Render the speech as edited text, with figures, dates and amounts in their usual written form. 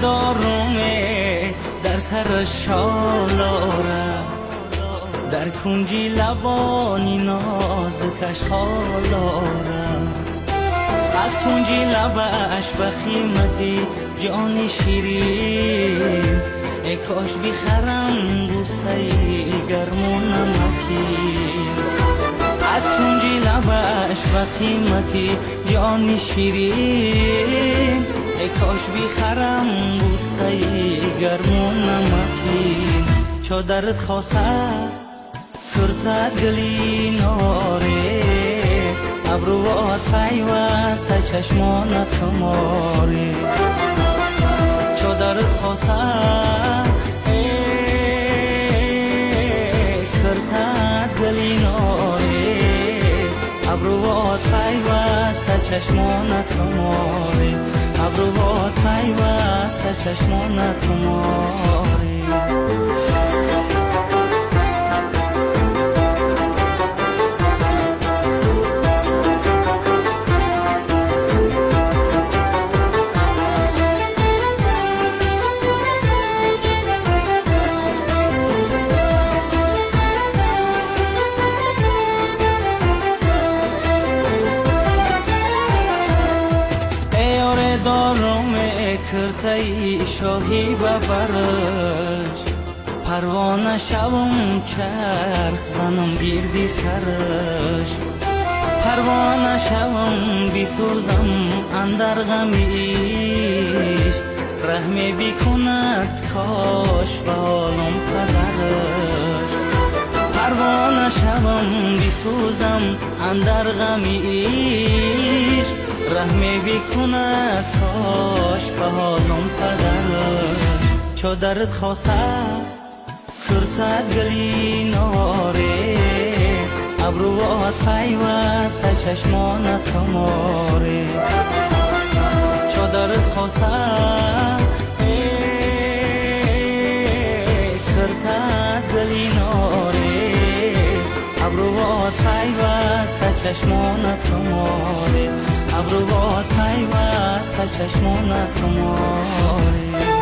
دارم در سر شالاره در کنجی لبانی نازکش خالاره از کنجی لبش به قیمتی جان شیرین ای کاش بخرم بوسه گرم و نمکین از کنجی لبش به قیمتی جان شیرین ای کاش بخرم بوسه گرم و نمکین چادرت خواسته کرتت گلی ناره ابروات پیوسته چشمانت خماره چادرت خواسته کرتت گلی ناره ابروات پیوسته چشمانت خماره ابروات پیوسته چشمانت خماره کرتای شاهی ببرش پروانه شوم چرخ زنم گردی سرش پروانه شوم بیسوزم اندر غمیش رحمی بیکند کاش به حالم پدرش پروانه شوم بیسوزم اندر غمیش رحمی بیکند کاش به حالم پدرش چادرت خواسته کرتت گلی ناره ابروات پیوسته چشمانت خماره چادرت خواسته کرتت گلی ناره ابروات پیوسته چشمانت خماره ابروات پیوسته چشمانت خماره.